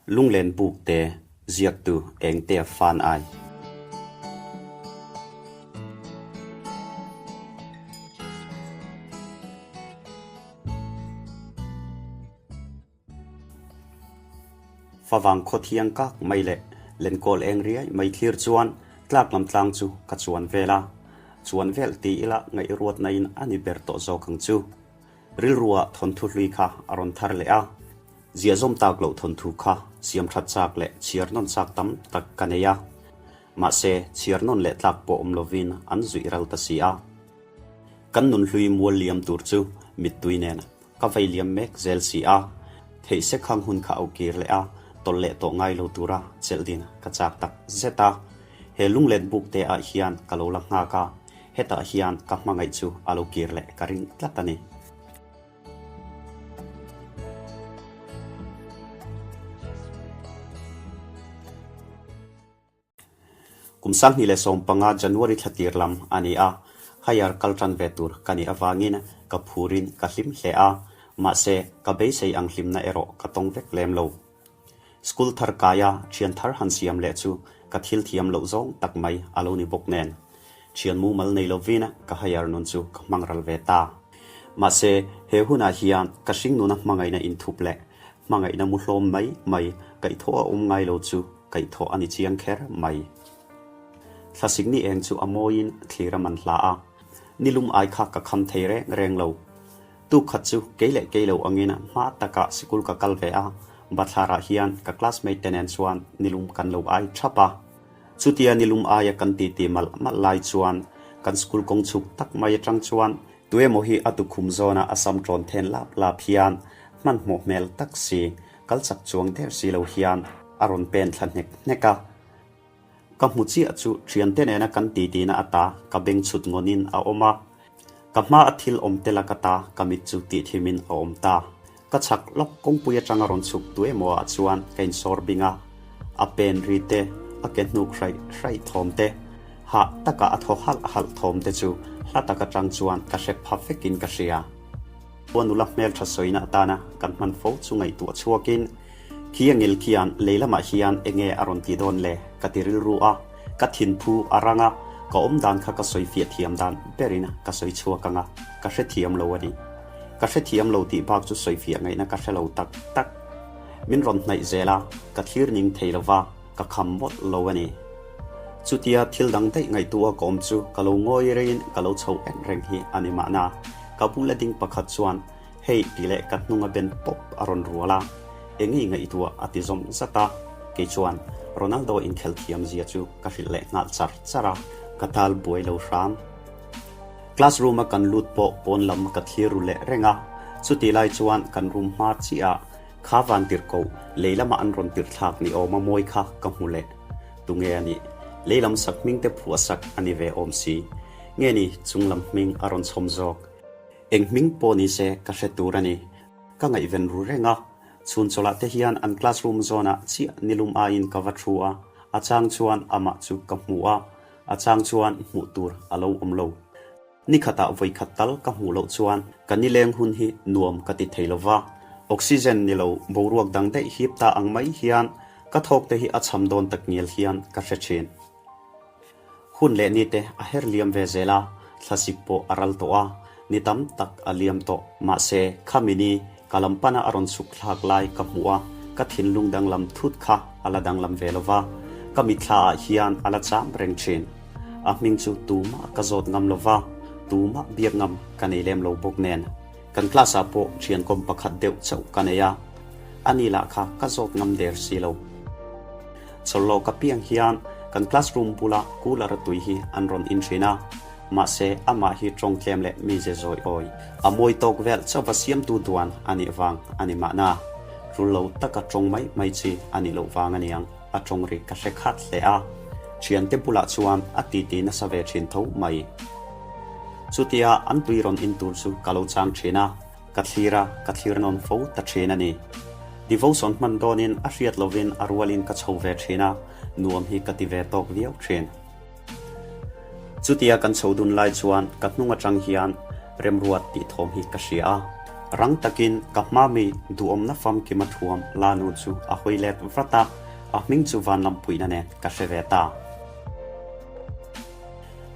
Lunglen buk te ziaktu Engtea fan ai. Favang khaw thiang kak mai leh lenkawl eng riai mai thlir chuan tlak lam tlang chu ka chuan vel a, chuan vel ti ila ngaihruatna in a ni ber tawh zawk ang chu. Rilrua thawnthu hlui kha a rawn thar leh a, ziahzawm tak loh thawnthu kha siam that chak leh chhiar nawn chak tam tak ka nei a, mahse chhiar nawn leh tlak pawh awm lovin an zuih ral ta si a. Kan nun hlui mual liam tur chu mittui nen Ka vei liam mek zel si a, theih sek hang hun kha au kir leh a, tawlh leh tawh ngai lo tura chelh din ka chak tak zet a. He lunglen buk te ah hian ka lo la nghak a, hetah hian ka hmangaih chu a lo kir leh ka ring tlat a ni. Kum 2015 January thla tir lam a ni a, higher kal tan ve tur ka nih avangin ka phurin ka hlim hle a, mahse ka beisei ang hlimna erawh ka tawng vek lem lo. School thar kaia thian thar han siam leh chu ka thil thiam loh zawng tak mai a lo ni bawk nen, thian mumal nei lovin ka higher nun chu ka hmang ral ve ta. Mahse he hunah hian ka hringnuna hmangaihna inthup leh Hmangaihna mu hlawm mai mai kaihthawh a awm ngai lo chu kaihthawh a ni chiang kher mai. Thlasik ni eng chu a mawiin thlir a man hla a, nilum ai kha ka kham thei reng reng lo. Tuk khat chu kei leh kei lo angin hma takah sikul ka kal ve a, bathlarah hian ka classmate te nen chuan nilum kan lo ai thap a. Chutia nilum aia kan titi malh malh lai chuan kan school kawng chhuk tak mai atang chuan Tuemaw hi a tukhum zawna a sam ṭawn then lap lap hian hmanhmawh hmel tak si, kal chak chuang der si lo hian a rawn pen thla hnek hnek a. Ka hmu chiah chu ṭhiante nena kan titina ata ka beng chhut ngawnin a awm a. Ka hma a thil awm tel a ka ta ka mit chu tihthimin a awm ta. Ka chhak lawk kawngpui aṭanga rawn chhuk tuemaw ah chuan ka insawr bing a, a pen ri te, a ke hnuk hraih hraih thawm te, hah taka a thaw halh halh thawm te chu hla tak aṭang chuan ka hre pha vekin ka hria. Pua nula hmelṭha sawina atana kan hman fo chu ngaihtuah chhuakin, Khi a ngil khian lei lamah hian enge a rawn ti dawn le? ka ti rilru a, ka thinphu a rang a, ka awmdan kha ka sawi fiah thiam dan berin ka sawi chhuak ang a, ka hrethiam lo a ni. Ka hrethiam lo tih bak chu sawi fiah ngaihna ka hre lo tak tak. Min rawn hnaih zel a, ka thlir ning thei lo va, ka kham mawlh lo a ni. Chutia thil dang daih ngaihtuah ka awm chu ka lo ngawi reiin ka lo chho en reng hi a ni mahna. Ka bula ding pakhat chuan, Hei tih leh ka hnunga ben pawp a rawn rual a, engei ngaihtuah a ti zawm zat a, kei chuan Ronaldo inkhelh thiam zia chu ka hrilh leh nghal char char a, ka tal buai lo hram. Classroom a kan lut pawh pawn lam ka thlir ru leh reng a, chutih lai chuan kan room hma chiah ah kha van tirh koh lei lamah an rawn tirh thlak ni awm a mawi kha ka hmu leh. Tunge a nih? Lei lam sak hming te phuah sak a ni ve awm si. Nge ni chung lam hming a rawn chhawm zawk? Eng hming pawh ni se ka hre tur a ni. Ka ngaihven ru reng a, chhun chawlhah te hian an classroom zawnah chiah nilum aiin ka va thu a, a chang chuan amah chu ka hmu a, A chang chuan hmuh tur a lo awm lo. Ni khatah vawi khat tal ka hmuh loh chuan ka nileng hun hi nuam ka ti thei lo va, oxygen ni lo boruak dang daih hip ta ang mai hian ka thawk te hi a cham dawn tak ngial hian ka hre thin. Hun leh ni te a her liam ve zel a, thlasik pawh a ral tawh a, ni tam tak a liam tawh. Mahse, khami ni ka lam pana a rawn chhuk thlak lai ka hmuh a, ka thinlung danglam thut kha a la danglam ve lo va, ka mitthla ah hian a la cham reng thin. A hming chu tumah ka zawt ngam lo va, tumah biak ngam ka nei lem lo bawk nen. Kan class ah pawh thiankawm pakhat deuh chauh ka nei a, ani lah kha ka zawt ngam der si lo. Chawlhlawk apiang hian kan classroom bula cooler a tui hi an rawn in thin a, Mahse, amah hi tawng tlem leh mize zawi awi, a mawi tawk vel chauva siamtu duan a nih vang a ni mahna. Tul lo taka tawng mai mai chi a nih loh vang a niang, a tawng ri ka hre khat hle a. Thiante bulah chuan a titi nasa ve thin tho mai. Chutia an tui rawn in tur chu ka lo chang thin a, ka thlir a, ka thlir nawn fo ta thin a ni. Devotion hman dawnin a hriat lovin a rualin ka chho ve thin a, nuam hi ka ti ve tawk viau thin. Chutia kan chho dun lai chuan ka hnung atang hian remruat tih thawm hi ka hria a. Rang takin ka hma mi duhawmna famkima thuam Lanu chu a hawi let vat a, a hming chu Vanlampuina nen ka hre ve ta.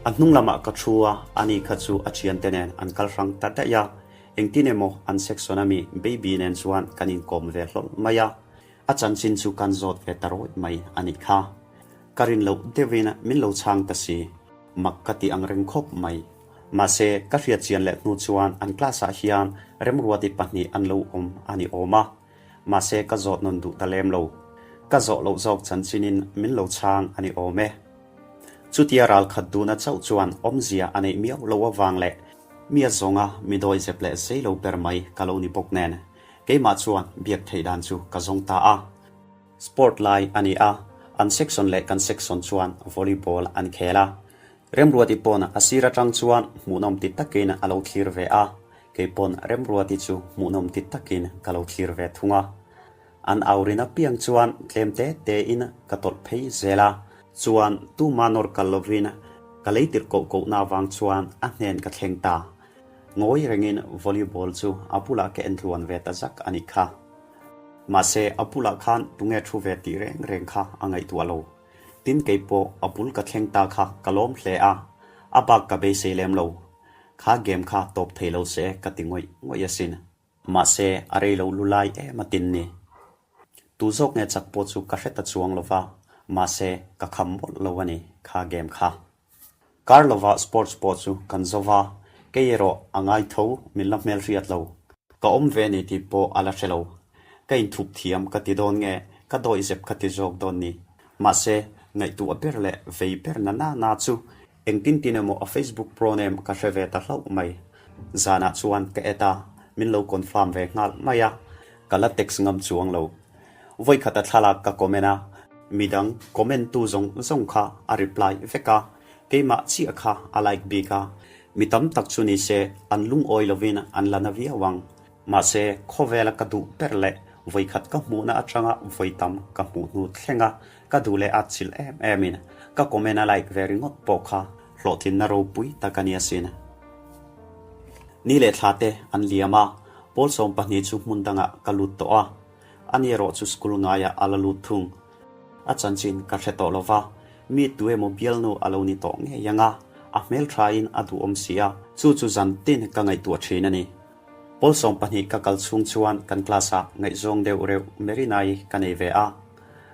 A hnung lamah ka thu a, ani kha chu a thiante nen an kal hrang ta daih a, engtin emaw an section a mi Baby nen chuan kan inkawm ve hlawlh mai a, a chanchin chu kan zawt ve ta rawih mai a nih kha. Ka rin loh deuhin min lo chhang ta si, mak ka ti ang reng khawp mai. Mahse, ka hriat chian leh hnu chuan an class-ah hian Remruati pahnih an lo awm a ni awm a. Mahse, ka zawt nawn duh ta lem lo. Ka zawh loh zawk chanchinin min lo chhang a ni awm e. Chutia ral khat duna chauh chuan awmzia a neih miau lo avang leh mi a zawnga mi dawi zep leh zei lo ber mai ka lo ni bawk nen, keimah chuan biak theih dan chu ka zawng ta a. Sport lai a ni a, an section leh kan section chuan volleyball an khel a. Remruati pawn a sir atang chuan hmuhnawm ti takin a lo thlir ve a, kei pawn Remruati chu hmuhnawm ti takin ka lo thlir ve thung a. An au rin apiang chuan tlem te tein ka tawlh phei zel a, chuan tuma nawr kal lovin ka lei tirh koh kohna avang chuan a hnen ka thleng ta. Ngawi rengin volleyball chu a bulah ka en tluan ve ta zak a nih kha. Mahse a bulah khan tunge thu ve tih reng reng kha a ngaihtuah lo. Tin kei pawh a bul ka thleng ta kha ka lawm hle a, a bak ka beisei lem lo. Kha game kha tawp thei lo se ka ti ngawih ngawih asin. Mahse a rei lo lu lai em a tin ni. Tu zawk nge chak pawh chu ka hre ta chuang lo va, mahse ka kham mawlh lo a ni kha game kha. Kar lova sports pawh chu kan zo va, kei erawh a ngai tho min la hmel hriat lo. Ka awm ve ni tih pawh a la hre lo. Ka inthup thiam ka ti dawn nge ka dawihzep ka ti zawk dawn ni. Mahse, ngaihtuah ber leh vei ber na na na chu engtin tin emaw a Facebook proname ka hre ve ta hlauh mai. Zanah chuan ka add a, min lo confirm ve nghal mai a, ka la text ngam chuang lo. Vawikhat a thlalak ka comment a, midang comment tu zawng zawng kha a reply vek a, keimah chiah kha a like bik a, mi tam tak chu ni se an lungawi lovin an la na viau ang. Mahse, khawvela ka duh ber leh vawikhat ka hmuhna atanga vawi tam ka hmuh hnu thleng a, ka duh leh at chilh em em in ka comment a like ve ringawt pawh kha hlawhtlinna ropui tak a ni asin. Ni leh thla te an liam a, pawl 12 chu hmun dangah ka lut tawh a, ani erawh chu school ngaiah a la lut thung. A chanchin ka hre tawh lova, mi tu emaw bialnu a lo ni tawh ngei ang a, a hmelthain a duhawm si a, chu chu zan tin ka ngaihtuah thin a ni. Pawl 12 ka kal chhung chuan kan class ah ngaihzawng deuh reuh Merinai ka nei ve a,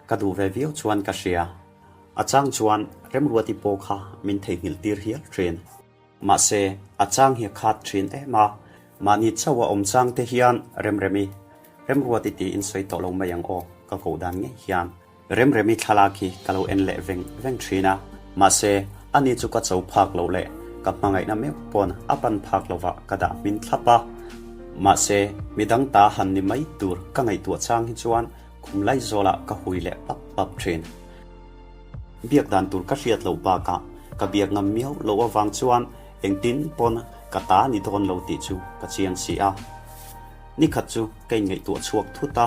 ka duh ve viau chuan ka hria. A chang chuan Remruati pawh kha min theihnghilh tir hial thin. Mahse, a chang hi a khat thin em a, mahni chauh a awm chang te hian Remremi, Remruati tiin sawi tawh lo mai ang aw, ka koh dan ngei hian. Remremi thlalak hi ka lo en leh veng veng thin a, mahse, ani chu ka cho phak loh leh ka hmangaihna meuh pawn a pan phak lovah ka dah hmin thlap a. Mahse, midang ta han ni mai tur ka ngaihtuah chang hi chuan khum laizawlah ka hui leh pap pap thin. Biak dan tur ka hriat loh bakah ka biak ngam miau loh avang chuan engtin pawn ka ta ni dawn lo tih chu ka chiang si a. Nikhat chu ka inngaihtuah chhuak thut a,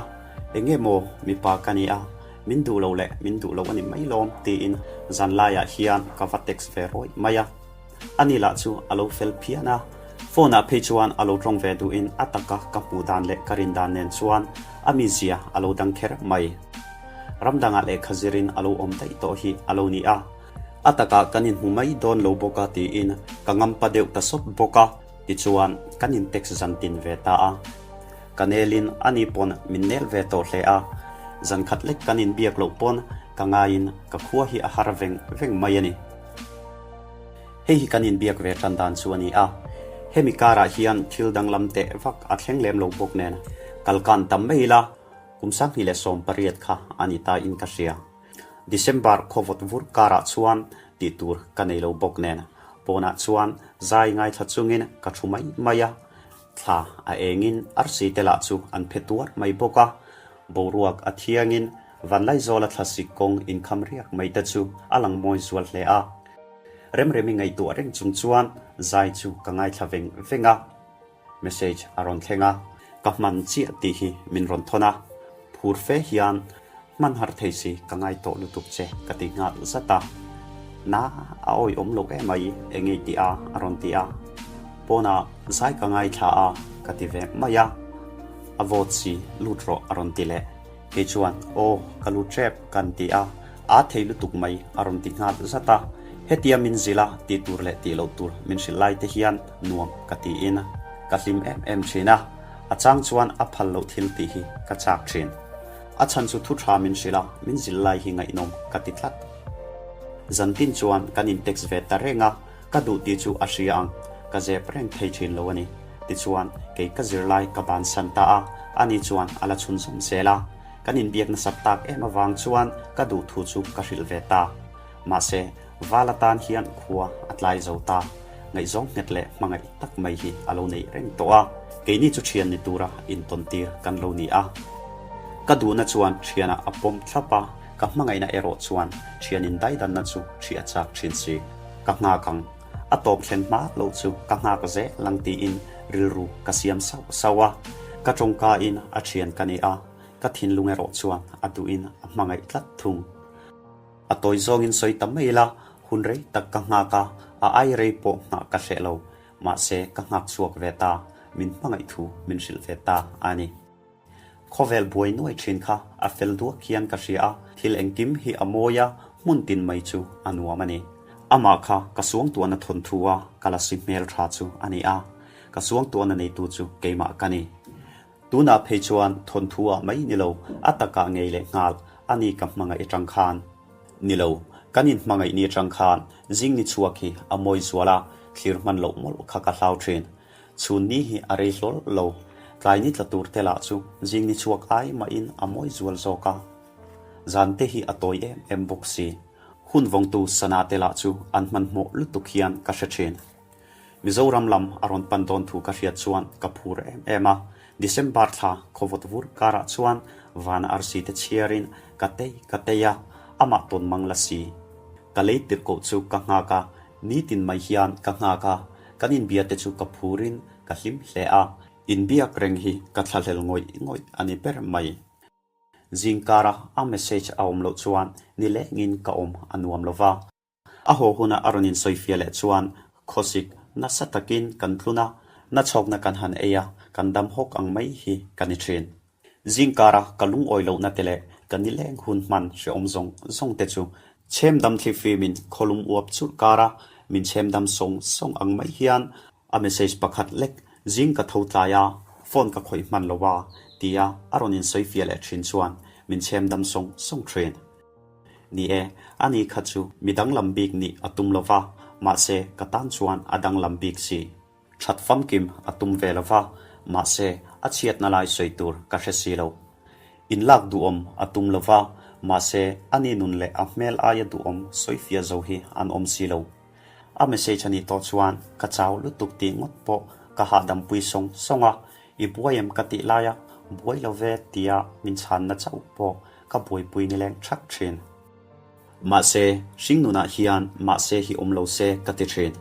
eng nge maw mipa ka ni a, min duh lo leh min duh lo a ni mai lawm tiin zan laiah hian ka va text ve rawih mai a. Ani lah chu a lo fel phian a, phone ah phei chuan a lo tawng ve duhin a taka ka hmuh dan leh ka rin dan nen chuan a mizia a lo dang kher mai. Ram dangah lehkha zirin a lo awm daih tawh hi a lo ni a, a takah kan inhmu mai dawn lo bawk a tiin ka ngampa deuh ta sawt bawk a, tichuan kan in text zan tin ve ta a. Ka nelin ani pawn min nel ve tawh hle a, zan khat lek kan inbiak loh pawn ka ngaiin ka khua hi a har veng veng mai a ni. Hei hi kan inbiak ve tan dan chu a ni a, hemi karah hian thil danglam teh vak a thleng lem lo bawk nen kalkan tam mai ila, Kum 2018 kha a ni ta in ka hria. December khawvawt vur karah chuan tih tur ka nei lo bawk nen pawnah chuan zai ngaithla chungin ka thu mai mai a. Thla a engin arsi te lah chu an phe tuar mai bawk a. Boruak a thiangin Vanlaizawla thlasik kawng inkham riak mai te chu a lang mawi zual hle a. Remremi ngaihtuah reng chung chuan zai chu ka ngaithla veng veng a. Message a rawn thleng a, ka hman chiah tih hi min rawn thawn a, phur fe hian hman har thei si ka ngai tawh lutuk che ka ti nghal zat a. Na, a awihawm loh em mai, eng nge tih a? a rawn ti a. Pawnah zai ka ngaithla a, ka. ka ti ve mai a. A vawt si, lut rawh a rawn ti leh. Kei chuan, Aw, ka lut ṭep kan ti a, aa thei lutuk mai a rawn ti nghal zat a. Hetia min zilh a, tih tur leh tih loh tur min hrilh lai te hian nuam ka tiin ka hlim em em ṭhin a. A chang chuan a phal loh thil tih hi ka chak ṭhin. A chhan chu thu ṭha min hrilh a, min zilh lai hi ngaihnawm ka ti tlat. Zantin chuan kan in text ve ta reng a, ka duh tih chu a hria ang, ka zep reng thei ṭhin lo a ni. Tichuan, kei ka zirlai ka bansan ta a, ani chuan a la chhunzawm zel a. Kan inbiak nasat tak em avang chuan ka duh thu chu ka hrilh ve ta. Mahse, val atan hian khua a tlai zo ta. Ngaihzawng nghet leh hmangaih tak mai hi a lo neih reng tawh a, keini chu thian ni tura intawn tir kan lo ni a. Ka duhna chuan thianah a pawm thlap a, ka hmangaihna erawh chuan thian indaidanna chu ṭhi a chak ṭhin si. Ka nghak ang. A tawp thlen hma loh chu ka nghak zel ang tiin rilru ka siam sauh sauh a. Ka tawngkain a thian ka ni a, ka thinlung erawh chuan a duhin a hmangaih tlat thung. A tawi zawngin sawi ta mai ila, hun rei tak ka nghak a, a ai rei pawh nghah ka hreh lo. Mahse, ka nghak chhuak ve ta, min hmangaih thu min hrilh ve ta a ni. Khawvel buai nuai thin kha a fel duak hian ka hria a, thil engkim hi a mawi a, hmun tin mai chu a nuam a ni. Amah kha ka suangtuahna thawnthu a ka la si hmel tha chu a ni a, ka suangtuahna neitu chu keimah ka ni. Tunah phei chuan thawnthu ah mai ni lo, a takah ngei leh nghal a ni ka hmangaih atang khan. Ni lo, kan inhmangaih ni atang khan zing ni chhuak hi a mawi zual a, thlir hman loh mawlh kha ka hlau thin. Chhun ni hi a rei hlawl lo. Tlai ni tla tur te lah chu zing ni chhuak ai mahin a mawi zual zawk a. Zan te hi a tawi em em bawk si. Hun vawngtu sana te lah chu an hmanhmawh lutuk hian ka hre thin. Mizoram lam a rawn pan dawn thu ka hriat chuan ka phur em em a. December thla khawvawt vur karah chuan van arsi te chhiarin ka tei ka tei a, amah tawn mang la si. Ka lei tirhkoh chu ka nghak a, nitin mai hian ka nghak a, kan inbia te chu ka phurin ka hlim hle a, inbiak reng hi ka thlahlel ngawih ngawih a ni ber mai. Zingkara a message a awm loh chuan nilengin ka awm a nuam lo va. A haw huna a rawn insawifiah leh chuan khawsik nasa takin kan tlun a, nachhawkna kan han ei a, kan dam hawk ang mai hi ka ni thin. Zingkara ka lungawi lohna te leh ka nileng hun hman hrehawm zawng zawng te chu chhemdam thlifimin khawlum uap churh kara min chhemdam sawng sawng ang mai hian a message pakhat lek zing ka tho tlai a, phone ka khawih hman lo a, tia a rawn insawifiah leh thin chuan min chhemdam sawng sawng thin. Ni e, ani kha chu mi danglam bik nih a tum lo va, mahse ka tan chuan a danglam bik si. That famkim a tum ve lo va, mahse a chhiatna lai sawi tur ka hre si lo. Inlak duhawm a tum lo va, mahse ani nun leh a hmel aia duhawm sawifiah zo hi an awm si lo. A message a nih tawh chuan ka chau lutuk tih ngawt pawh ka hahdampui sawng sawng a, i buai em ka tih laia buai lo ve tia min chhanna chauh pawh ka buaipui nileng thak thin. Mahse, hringnunah hian mahse hi awm lo se ka ti thin.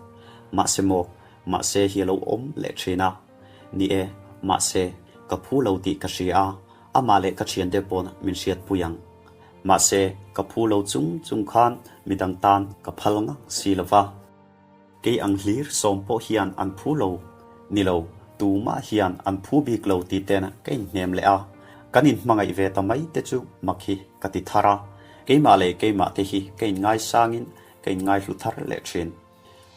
Mahse maw, mahse hi a lo awm leh thin a. Ni e, mahse, ka phu lo tih ka hria a, amah leh ka thiante pawn min hriatpui ang. Mahse, ka phu lo chung chung khan midang tan ka phal ngang si lo va. Kei ang hlir sawm pawh hian an phu lo. Ni lo, tumah hian an phu bik lo ti ten ka inhnem leh a. Kan inhmangaih ve ta mai te chu mak hi ka ti thar a. Keimah leh keimah te hi ka inngaisangin ka inngaihlu thar leh thin.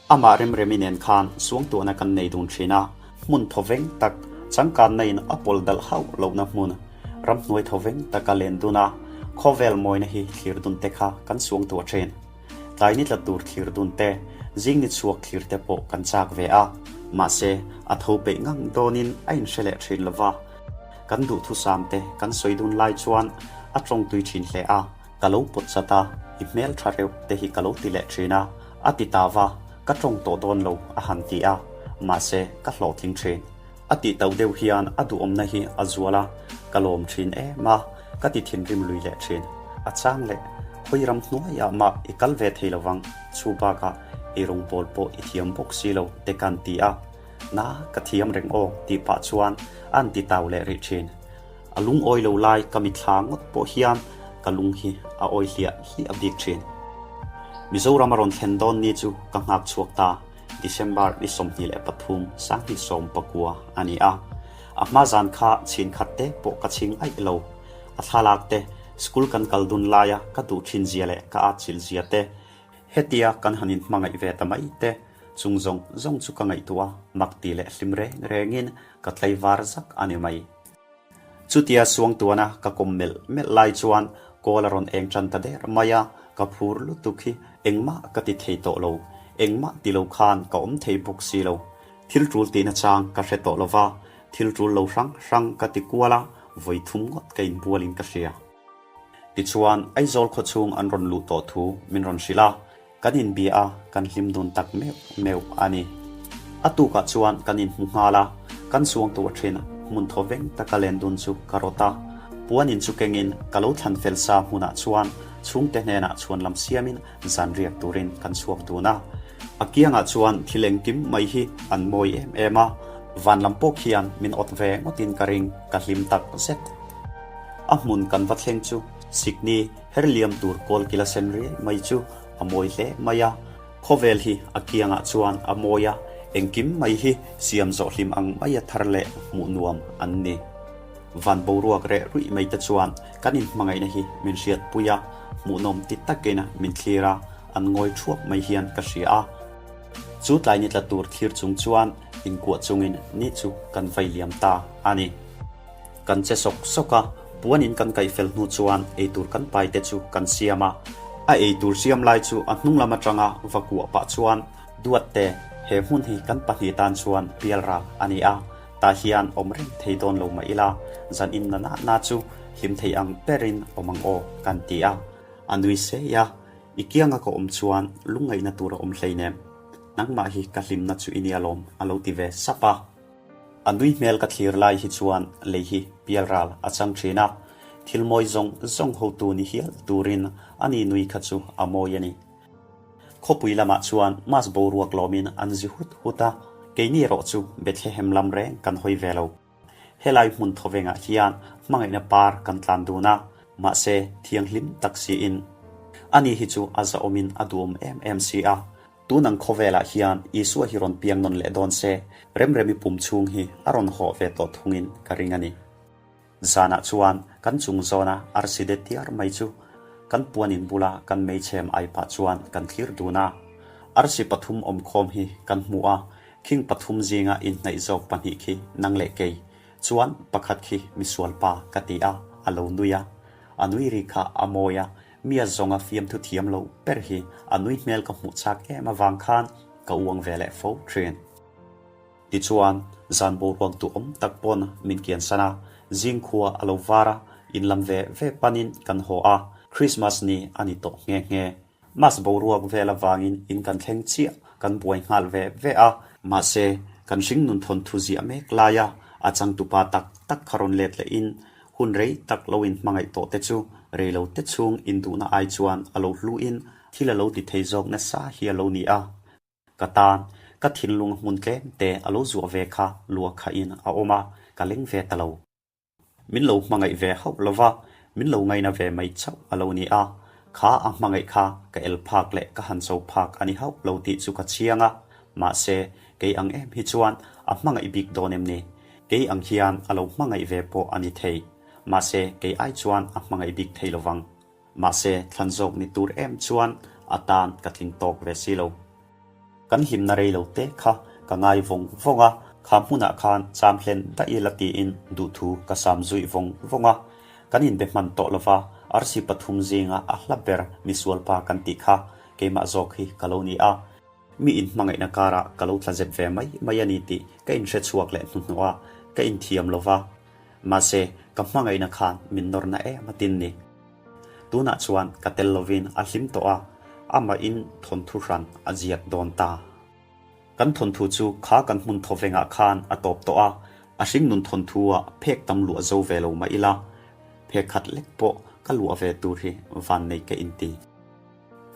Amah Remremi nen khan suangtuahna kan nei dun thin a, hmun thawveng tak, changkanna in a pawl dalh hauh lohna hmun, ramhnuai thawveng taka len dun a, khawvel mawina hi thlir dun te kha kan suangtuah thin. Tlai ni tla tur thlir dun te, zing ni chhuak thlir te pawh kan chak ve a, mahse a tho peih ngang dawnin a inhre leh thin lo va. Kan duhthusam te kan sawi dun lai chuan a tawngtui thin hle a. Ka lo pawt chat a, i hmel tha reuh te hi ka lo ti leh thin a, a ti ta va, ka tawng tawh dawn lo a han ti a, mahse ka hlawhtling thin. A tih tauh deuh hian a duhawmna hi a zual a, ka lawm thin em a, ka ti thinrim lui leh thin. A chang leh, khawi ram hnuaiah mah i kal ve thei lovang, chu bakah ei rawngbawl pawh i thiam bawk si lo te kan ti a, na ka thiam reng aw tih pah chuan a an ti tau leh rih thin. A lungawi lo lai ka mitthla ngawt pawh hian ka lung hi a awi hliah hliah bik thin. Mizoram a rawn thlen dawn ni chu ka nghak chhuak ta, December ni 23 19 pakua a ni a. A hma zan kha chhin khat te pawh ka chhing aih lo. A thlalak te, school kan kal dun laia ka duh thin zia leh ka atchilh zia te, hetia kan han inhmangaih ve ta mai te, chung zawng zawng chu ka ngaihtuah a, mak ti leh hlim reng rengin ka tlaivar zak a ni mai. Chutia Suangtuana ka kawm melh melh lai chuan kawl a rawn eng tan ta der mai a, ka phur lutuk hi engmah ka ti thei tawh lo, engmah ti lo khan ka awm thei bawk si lo. Thil tul tihna chang ka hre tawh lo va, thil tul lo hrang hrang ka ti kual a, vawi thum ngawt ka inbualin ka hria. Tichuan, Aizawl khawchhung an rawn luh tawh thu min rawn hrilh a, kan inbia a, kan hlim dun tak meuh meuh a ni. A tukah chuan kan inhmu nghal a, kan suangtuah thin hmun thaw veng taka len dun chu ka rawt a. Puan in chu kengin ka lo thlan fel sa hmunah chuan chhungte hnenah chhuan lam siamin zan riak turin kan chhuak dun a. A kiangah chuan thil engkim mai hi an mawi em em a, van lam pawh khian min awt ve ngawtin ka ring, ka hlim tak zet. A hmun kan va thleng chu sikni her liam tur kawl kila sen riai mai chu a mawi hle mai a, khawvel hi a kiangah chuan a mawi a, engkim mai hi siam zawh hlim ang maia thar leh hmuh nuam an ni. Van boruak reh ruih mai te chuan kan inhmangaihna hi min hriatpui a, hmuhnawm ti takin min thlir a, an ngawi thuap mai hian ka hria a. Chu tlai ni tla tur thlir chung chuan inkuah chungin ni chu kan vai liam ta a ni. Kan che sawk sawk a, puanin kan kaih fel hnu chuan eitur kan pai te chu kan siam a. A eitur siam lai chu a hnung lam atanga va kuah pah chuan, Duatte, he hmun hi kan pahnih tan chuan pialral a ni a, tah hian awm reng thei dawn lo mah ila, zan in na na na chu hlim thei ang berin awm ang aw, kan ti a. A nui sei a, I kianga ka awm chuan lungngaihna tur a awm hleinem, nangmah hi ka hlimna chu i nia lawm, a lo ti ve sap a. A nui hmel ka thlir lai hi chuan lei hi pialral a chang thin a, thil mawi zawng zawng hotu ni hial turin a ni nui kha chu a mawi a ni. Khawpui lamah chuan mas boruak lawmin an zi hut hut a, keini erawh chu Bethlehem lam reng kan hawi ve lo. Helai hmun thawvengah hian hmangaihna par kan tlan dun a, mahse thianghlim tak siin. Ani hi chu a zahawmin a duhawm em em si a, Tun ang khawvelah hian Isua hi rawn piang nawn leh dawn se, Remremi pum chhung hi a rawn hawh ve tawh thungin ka ring a ni. Zanah chuan kan chung zawna arsi de tiar mai chu kan puanin bula kan meichhem ai pah chuan kan thlir dun a. Arsi pathum awmkhawm hi kan hmu a, khing pathum zinga inhnaih zawk pahnih khi nang leh kei chuan pakhat khi misualpa ka ti a, a lo nui a. A nui ri kha a mawi a, Mia zawnga fiamthu thiam lo ber hi a nui hmel ka hmuh chak em avang khan ka uang ve leh fo thin. Tichuan, zan boruak duhawm tak pawn min kiansan a, zing khua a lo var a, in lam ve ve panin kan haw a, Christmas ni a ni tawh nghe nghe. Mas boruak vel avangin in kan thleng chiah, kan buai nghal ve ve a, mahse, kan hringnun thawnthu ziah mek laia a changtupa tak tak kha rawn let lehin Hun rei tak lo in hmangaih tawh te chu rei lo te chhung induhna ai chuan a lo hlu in thil a lo ti thei zawk nasa hi a lo ni a. Ka tan, ka thinlung hmun tlem te a lo zuah ve kha luah kha in a awm a, ka leng ve ta lo. Min lo hmangaih ve hauh lo va, min lo ngaina ve mai chauh a lo ni a. Kha a hmangaih kha ka el phak leh ka han cho phak a ni hauh lo tih chu ka chiang a, mahse kei ang em hi chuan a hmangaih bik dawn em ni? Kei ang hian a lo hmangaih ve pawh a ni thei. Mahse, kei ai chuan a hmangaih bik thei lovang. Mahse, thlan zawk ni tur em chuan a tan ka tling tawk ve si lo. Kan hlimna rei lo te kha ka ngai vawng vawng a, kha hmunah khan cham hlen daih ila tiin duhthu ka sam zuih vawng vawng a. Kan inbe hman tawh lova, arsi pathum zinga a hla ber misualpa kan tih kha keimah zawk hi ka lo ni a. Mi inhmangaihna karah ka lo tla zep ve mai mai a ni tih ka inhre chhuak leh hnuhnawh a, ka inthiam lo va. Mahse, ka hmangaihna khan min nawrna em a tin ni. Tunah chuan ka tel lovin a hlim tawh a, amahin thawnthu hran a ziak dawn ta. Kan thawnthu chu kha kan hmun thawvengah khan a tawp tawh a, a hringnun thawnthu-ah phek tam luah zo ve lo mah ila, phek khat lek pawh ka luah ve tur hi vannei ka inti.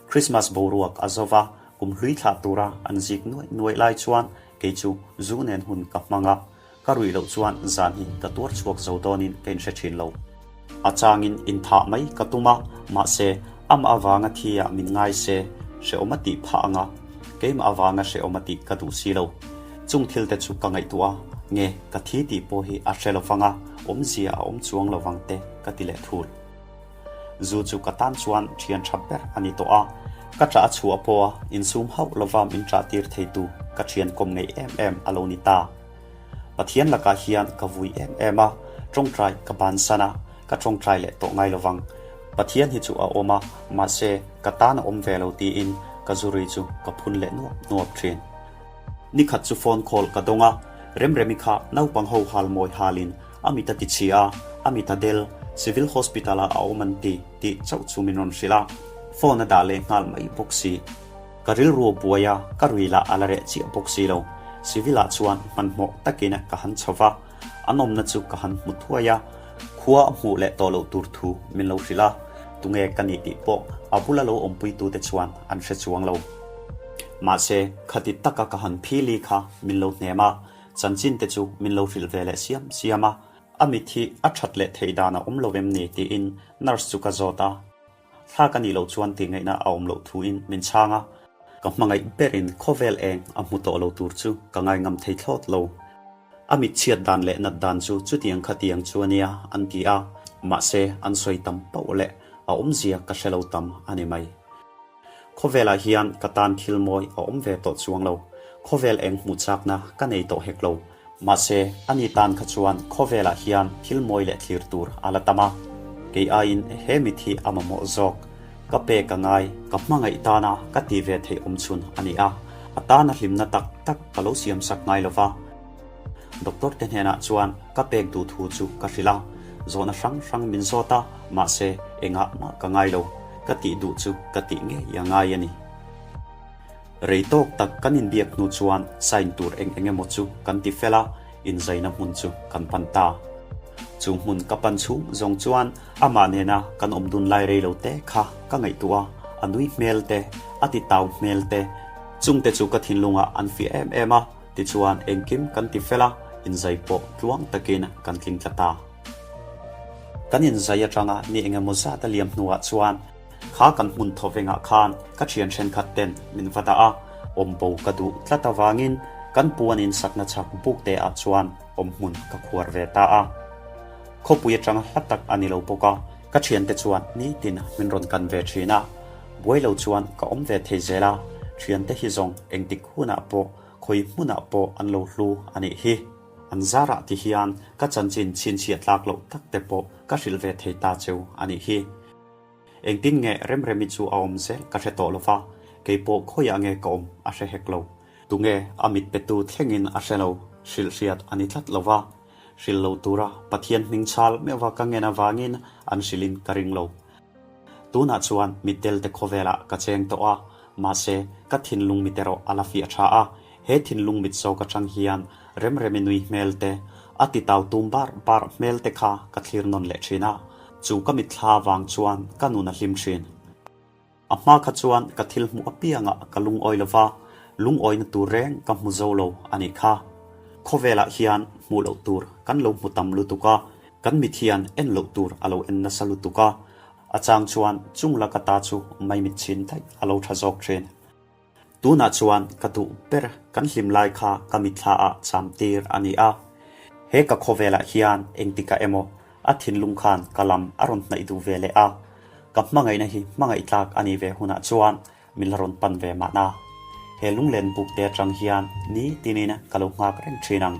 Christmas boruak a zo va, kum hlui thlah tura an zik nuaih nuaih lai chuan kei chu zu nen hun ka hmang a, ka ruih loh chuan zan hi ka tuar chhuak zo dawnin ka inhre thin lo. A changin inthah mai ka tum a, mahse amah avanga thi ah min ngai se hrehawm a tih phah ang a, keimah avanga hrehawm a tih ka duh si lo. Chung thil te chu ka ngaihtuah a, nge ka thi tih pawh hi a hre lovang a, awmzia a awm chuang lovang te ka ti leh thul. Zu chu ka tan chuan thian tha ber a ni tawh a, ka ṭah a chhuah pawh a insum hauh lova min ṭah tir theitu ka thian kawm ngei em em a lo ni ta. Pathian lakah hian ka vui em em a, ṭawngṭai ka bansan a, ka ṭawngṭai leh tawh ngai lovang. Pathian hi chu a awm a, mahse ka tan a awm ve lo tiin ka zurui chu ka phun leh nuap nuap ṭhin. Nikhat chu phone call ka dawng a, Remremi kha naupang ho hal mawi halin a mit a ti chhi a, a mit a del, Civil Hospital ah a awm an ti tih chauh chu min rawn hrilh a, phone a dah leh nghal mai bawk si. Ka rilru a buai a, ka rui lah a la reh chiah bawk si lo. Civil ah chuan hmanhmawh takin ka han chho va, an awmna chu ka han hmu thuai a, khua a hmuh leh tawh loh tur thu min lo hrilh a, tunge ka nih tih pawh a bula lo awmpuitute chuan an hre chuang lo. Mahse, khati taka ka han phili kha min lo hnem a, chanchin te chu min lo hrilh ve leh siam siam a, a mit hi a that leh theih dan a awm lo em ni tiin nurse chu ka zawt a, thla ka nih loh chuan tih ngaihna a awm loh thuin min chhang a, ka hmangaih berin khawvel eng a hmu tawh lo tur chu ka ngaingam thei thlawt lo. A mit chhiat dan leh nat dan chu chutiang khatiang chu a nia an ti a, mahse an sawi tam pauh leh a awmzia ka hre lo tam a ni mai. Khawvelah hian ka tan thil mawi a awm ve tawh chuang lo. Khawvel eng hmuh chakna ka nei tawh hek lo. Mahse, ani tan kha chuan khawvelah hian thil mawi leh thlir tur a la tam a. Kei aiin he mit hi a mamawh zawk. Ka pek a ngai, ka hmangaih tana ka ti ve theih awm chhun a ni a. A tana hlimna tak tak ka lo siamsak ngai lo va. Doctor te hnenah chuan ka pek duh thu chu ka hrilh a, zawhna hrang hrang min zawt a, mahse engah mah ka ngai lo, ka tih duh chu ka tih ngei a ngai a ni. Rei tawk tak kan inbiak hnu chuan sign tur eng eng emaw chu kan ti fel a, inzaina hmun chu kan pan ta. Chu hmun ka pan chhung zawng chuan amah nena kan awm dun lai rei lo te kha ka ngaihtuah a, a nui hmel te, a ti tau hmel te, chungte chu ka thinlungah an fiah em em a, Tichuan engkim kan ti fel a, inzai pawh tluang takin kan tling tla ta. Kan inzai atanga ni engemaw zat a liam hnuah chuan kha kan hmun thaw vengah khan ka thian thenkhat ten min va dah a, awmbo ka duh tlat avangin kan puan insakna chhak buk te ah chuan awm hmun ka khuar ve ta a. Khawpui atanga hla tak a ni lo bawk a, ka thiante chuan nitin min rawn kan ve thin a, buai lo chuan ka awm ve thei zel a, thiante hi zawng engtik hunah pawh Khawi hmunah pawh an lo hlu a nih hi. An zarah ti hian ka chanchin chhinchhiah tlak loh tak te pawh ka hrilh ve thei ta cheu a nih hi. Engtin nge Remremi chu a awm zel ka hre tawh lo va, kei pawh khawiah nge ka awm a hre hek lo. Tunge a mit petu thlengin a hre lo, hrilh hriat a ni tlat lo va. Hrilh lo tura Pathian hming chhal meuhva ka ngen avangin an hrilhin ka ring lo. Tunah chuan mitdel te khawvelah ka cheng tawh a, mahse ka thinlung mit erawh a la fiah tha a, he thinlung mit zawk atang hian Remremi nui hmel te, a titau tum bar bar hmel te kha ka thlir nawn leh thin a, chu ka mitthla vang chuan ka nun a hlim thin. A hma kha chuan ka thil hmuh apiangah ka lungawi lo va, lungawina tur reng ka hmu zo lo a nih kha. Khawvelah hian hmuh loh tur kan lo hmu tam lutuk a, kan mit hian en loh tur a lo en nasa lutuk a, a chang chuan chung laka ta chu maimit chhin daih a lo tha zawk thin. Tunah chuan ka duh ber kan hlim lai kha ka mitthla ah cham tir a ni a. He ka khawvelah hian engtikah emaw a thinlung khan ka lam a rawn hnaih duh ve leh a. Ka hmangaihna hi hmangaih tlak a nih ve hunah chuan min la rawn pan ve mahna. He lunglen buk te atang hian ni tinin ka lo nghak reng thin ang.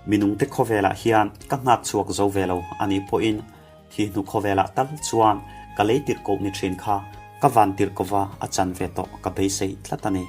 Minungte khawvelah hian ka nghak chhuak zo ve lo a nih pawhin Thi hnu khawvelah tal chuan ka lei tirhkoh ni thin kha ka van tirhkova a chan ve tawh ka beisei tlat a ni.